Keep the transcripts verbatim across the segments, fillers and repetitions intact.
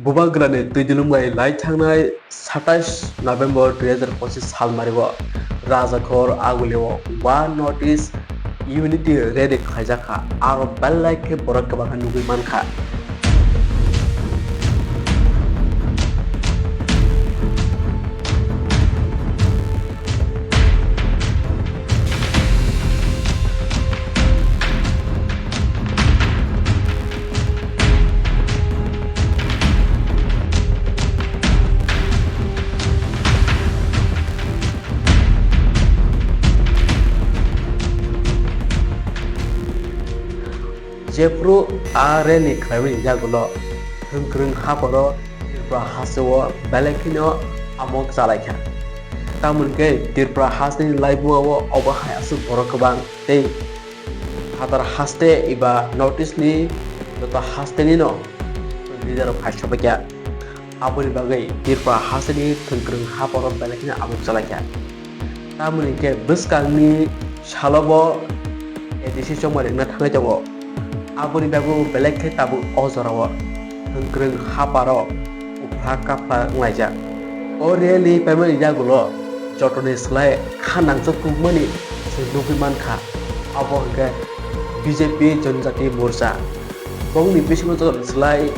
Bubagrani twi dulum bai lai thangnai satais November dui hazar pochis salmario Rajakhor Agulio One North East Unity Rally khlaijak kha, aro belai khe borok kwbangma nugwi mankha. Jephru a rally khlaimani yagulo thwngkwrwng hapharo Tripura hasteo belai kheno amok chalaikha. Tamoni khe Tripura hasteni laibuma o obo hai aswk borok kwbang tei phatar haste eba North East ni joto haste nino leader rok phai sabaikha. Aboni bagwi Tripura hasteni thwngkwrwng hapharo belai kheno amok chalaikha. Tamoni khe bwskangni salobo A D C chongmani wngna thangwi tongo. Aboni bagwi belai khe tabuk o jorao thwngkwrwng hapharo uphla kaphla wnglaijak. O rally paimani yagulo jotoni slai kha nangchuk kubumani se nugwi mankha, abo hwnkhe B J P Janjati Morcha. Bongni bisingo jotoni slai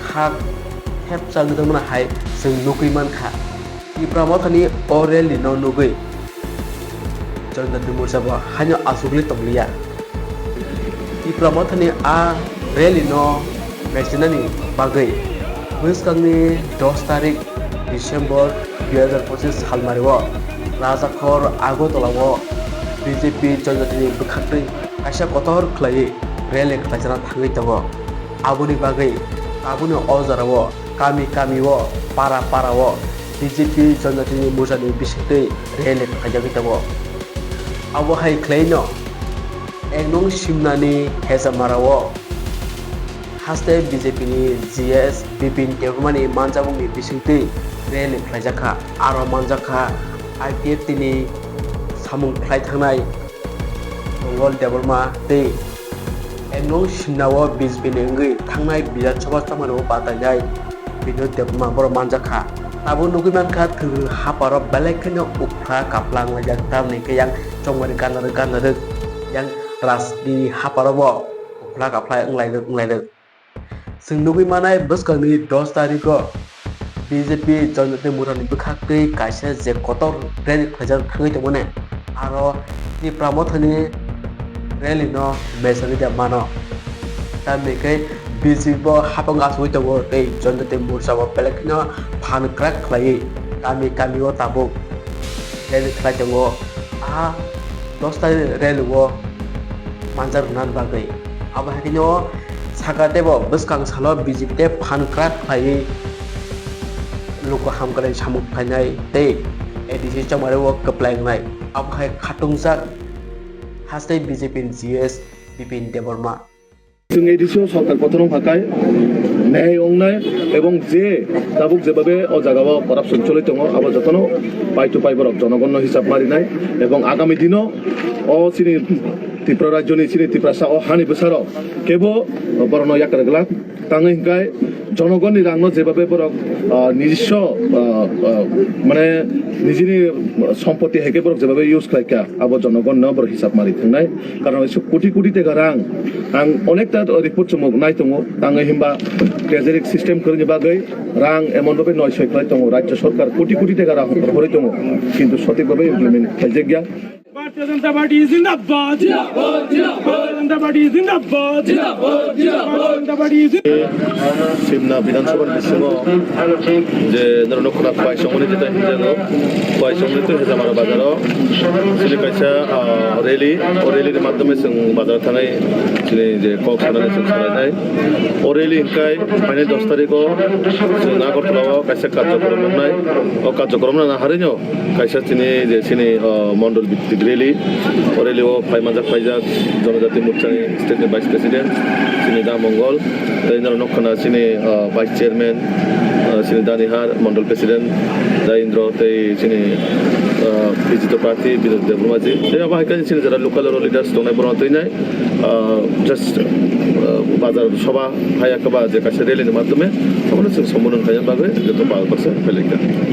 kha thepsa wngwi tongmani hai chwng nugwi mankha. Tipra Mothani o rally no nugwi Janjati Morcha bo haino achugwi tongliya. Tipra Mothani a rally no mechenani bagwi bwskangni dos tarik December dui hazar pochis salmario Rajakhor Agartala o B J P Janjatini bwkhaktwi kaisa kotor khlaiwi rally khlaijana thangwi tongo. Aboni bagwi tabukni o jorao kami kami o, para para o B J P Janjatini Morchani bisingtwi rally khlaijagwi tongo. Abo hai khlaino ek nung Simnani Hesamara o haste B J P ni G S Bipin Debbarmani manjabukni bisingtwi rally khlaijakha. Aro manjakha I P F T ni samung khlai thangnai Mongol Debbarma tei Engno Simna o B J P ni wngwi thangnai Bidhan Sabha chamani o batainai Binod Debbarma borok manjakha. Tabuk nugwi mankha, thwngwi hapharo belai kheno uphla kaphla wnglaijak, tamni khe yang chongmani gana rwk gana rwk, yang rajniti hapharo bo uphla kaphla wnglai rwk wnglai rwk. Chwng nugwi manai, bwskangni dos tarikgo B J P Janjati Morchani bwkhaktwi kaisa je kotor rally khlaijak thangwi tongmani, aro Tipra Mothani rally no mechangwi da mano. Tamni khe B J P bo hapang achugwi tongo tei Janjati Morcha bo belai kheno phan kwrak khlaiwi kami kami o tabuk rally khlai tongo. A dos tarikni rally o manjak rwna bagwi. Abo hai kheno saka teibo bwskang salo B J P tei phan kwrak khlaiwi luku hamkrai samung khlainai tei A D C chongmani o kwplai wngnai. Abo hai khatungjak haste B J P ni G S Bipin Debbarma. Chwng A D C o sorkar gothon wngkha khe न्याय wngnai ebong je tabuk jebabe o jagao corruption choli tongo, abo jotono pai to pai borok jonogonno hisab marinai ebong agami dino o chini Tripura rajyoni, chini Tiprasa o hani bwsarok kebo borokno yakar glak tangwi hwnkhe jonogonni rangno jebabe borok, ah, nijiswa, ah, ah, mane nijini sompoti hai khe borok jebabe use khlaikha, abo jonogonno borok hisab mari thangnai. Karon kaisa koti koti teka rang. Ang onekta report chumuk nai tongo. Tangwi himba treasury system kwrwini bagwi rang emon bhabe noi soi khlai tongo. Rajya sarkar koti koti teka rang horwi tongo. Kintu sotik bhabe implement khlaijak ya. Bharatiya Janata Party zindabad. Zindabad, zindabad. Bharatiya Janata Party zindabad. Zindabad, zindabad. Bharatiya Janata Party zindabad. Simna Bidhan Sabha ni bisingo je norok nukho na Khowai Songni tei Hezamara, Khowai Songni tei Hezamara bazaro chini kaisa, ah, rally, o rally ni madhyome chwng bazar thangnai chini je kok sanani chwng salainai. O rally hwnkhe phainai dos tarikh o chwng Agartala o kaisa karjokrom wngnai. O karjokrom no naharino kaisa chini je chini, ah, mondol bhittik rally. O rally o phai manjak phaijak Janajati Morchani state ni vice president chini Da Mongol. Tei norok nukho na chini, ah, vice chairman, ah, Chini Danihar Mondol President Jai Indro tei chini, ah, bijito prarthi Bidot Debbarmaji. Tei abo hai khe chini jara local oro leaders tongnai borok twi nai, ah, just, ah, bazar sobha hai khe ba je kaisa rally ni madhyome abono chwng sombodhon khaina bagwi joto pal baksa phailaikha.